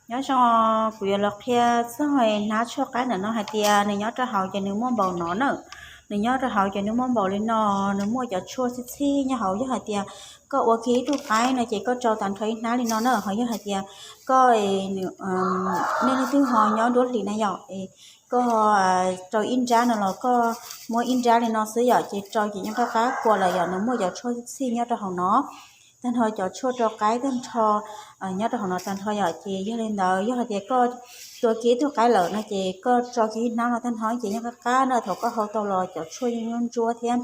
Nyob zoo, kuv yuav los qhia txog hnab tshuaj qaib ntawm no hais tias nws nyob rau hauv ces nws muaj npaum no na. Nws nyob rau hauv ces nws muaj npaum li no, nws muaj cov tshuaj txhij txhij nyob hauv. Yog hais tias koj ua kiag ib tug qaib no ces koj rau tag nrho ib hnab li no na. Ho yog hais tias koj, nej leej twg ho nyob nruab hlis na yom, koj rau ib nrab no los koj muab ib nrab li no xwb yom, ces rau ces yeej qab qab kua lawm yom. Nws muaj cov tshuaj txhij txhij nyob rau hauv no, tag nrho cov tshuaj rau qaib tag nrho nyob rau hauv no tag nrho yom. Ces yog li ntawd, yog hais tias koj tua kiag ib tug qaib lawm no ces koj rau kiag ib hnab no tag nrho ces yeej qab qab na. Thaum koj hau tau los cov tshuaj yeej ntsuab ntsuab thiab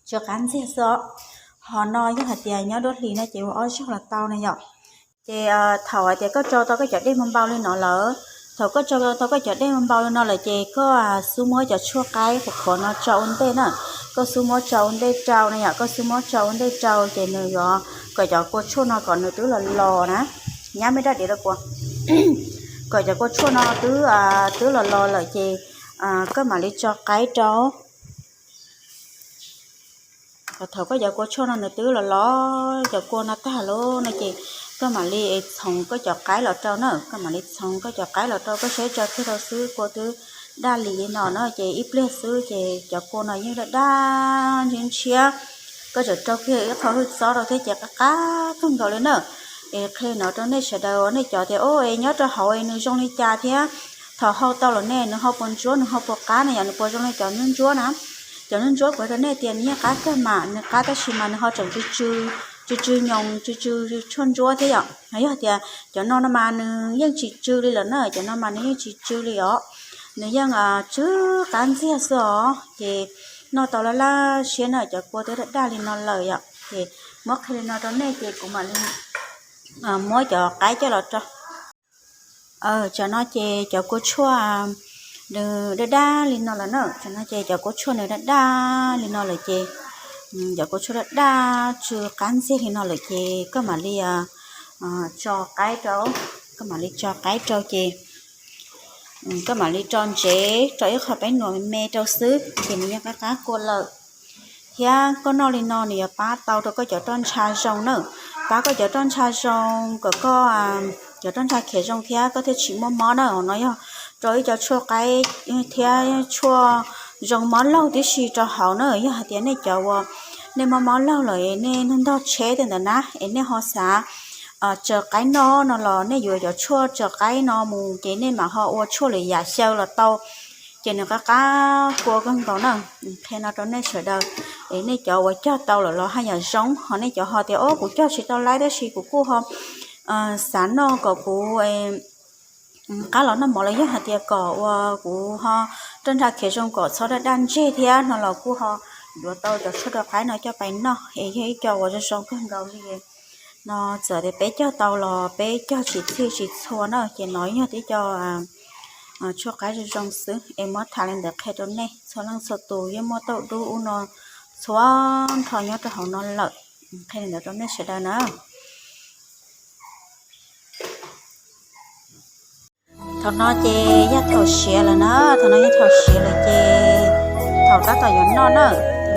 tsw qab ntxiag xwb os. Ho no yog hais tias nyob nruab hlis no ces ua ob zaug los tau na yom. Ces thaum hais tias koj rau tau koj cov dej npau npau li no lawm, thaum koj rau tau koj cov dej npau npau li no lawm ces koj xub muab cov tshuaj qaib qhuav qhuav no tso ua ntej na. Koj xub muab tso ua ntej rau na yom, koj xub muab tso ua ntej rau ces nws yuav kom cov kua tshuaj no kom nws twb los los na. Nyab me dab diav rau kua, kom cov kua tshuaj no twb, twb los los lawm ces koj mam li tso qaib rau. Thaum koj cov kua tshuaj no nws twb los los cov kua no tag lawm no ces koj mam li txhoov koj cov qaib los rau na. Koj mam li txhoov koj cov qaib los rau, koj saib tso kiag rau xwb, kua twb daj li no na. Ces ib pliag xwb ces cov kua no yeej daj daj ntshiab ntshiab. Koj tseem rau kiag ib qho hwj txob rau thiab ces qab qab kawg nkaus li na. Es qhia no rau nej sawv daws, nej cov tias o es nyob rau hauv es nws zoo li cas thiab thaum hau tau los ne nws ho puas ntsuab, nws ho puas qab na yom, nws puas zoo li cov ntsuab ntsuab na. Cov ntsuab ntsuab kuv hais rau nej tias nws yeej qab kawg mas, nws qab tab sis mas nws ho tseem tsw tsw, tsw tsw nyoos, tsw tsw tshuaj ntsuab thiab yom. Yog tias cov no no mas nws yeej tsis tsw li lawm na, cov no mas nws yeej tsis tsw li os. Nws yeej tsw qab ntxiag xwb os. Ces noj tau laj laj siab na, cov kua twb daj daj li no lawm yom. Ces muab qhia li no rau nej ces kuv mam li muab cov qaib coj los rau. Tsam no ces cov kua tshuaj nws daj daj li no lawm na, tsam no ces cov kua tshuaj nws daj daj li no lawm ces cov kua tshuaj daj daj tsw qab ntxiag li no lawm ces koj mam li tso qaib rau, koj mam li tso qaib rau ces koj mam li tso ntsev, tso ib qho peb nuam me me rau xwb ces nws yeej qab qab kua lawm. Thiab koj noj li no nws yuav pab tau rau koj cov roj ntsha zoo na, pab koj cov roj ntsha zoo kom koj cov roj ntsha khiav zoo thiab koj thiaj tsis muaj mob na. No yog rau ib co tshuaj qaib thiab tshuaj zoo mob laug tib si rau hauv na. Yog hais tias nej cov uas nej mob mob laug lawm es nej ntog ntog tsheb tej ntawd na es nej ho xav tsaws qaib noj no los nej yuav cov tshuaj tsaws qaib no mus ces nej mam ho ua tshuaj lwm yam xyaw los tau. Ces nws qab qab kua kawg nkaus na. Qhia no rau nej sawv daws es nej cov uas cog tau lawm los haj yam zoo, ho nej cov ho tias o kuv cog tsis tau laib tab sis kuv kuj ho xav noj kom kuv qab los noj mov los yog hais tias kom uas kuv ho roj ntsha khiav zoo kom txhob daj daj ntseg thiab no los kuj ho yuav tau cov tshuaj rau qaib no coj pais noj es yog ib co uas zoo zoo kawg nkaus li. No txawm tias peb cog tau los peb cog tsis txhij tsis txhua na ces no yog tib co tshuaj qaib zoo zoo xwb es muab tham li ntawd qhia rau nej. Txhua leej txhua tus yeej muaj tauj dub ub no txhua nrho nyob rau hauv no lawm. Qhia li ntawd rau nej sawv daws na. Thaum no ces yog thaum siav lawm na, thaum no yog thaum siav lawm ces thaum tab tom yuav noj na.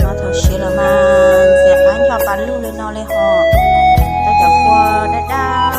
Thaum no thaum siav lawm mas ntxias qab ncho pas lug li no li hos, tau cov kua daj daj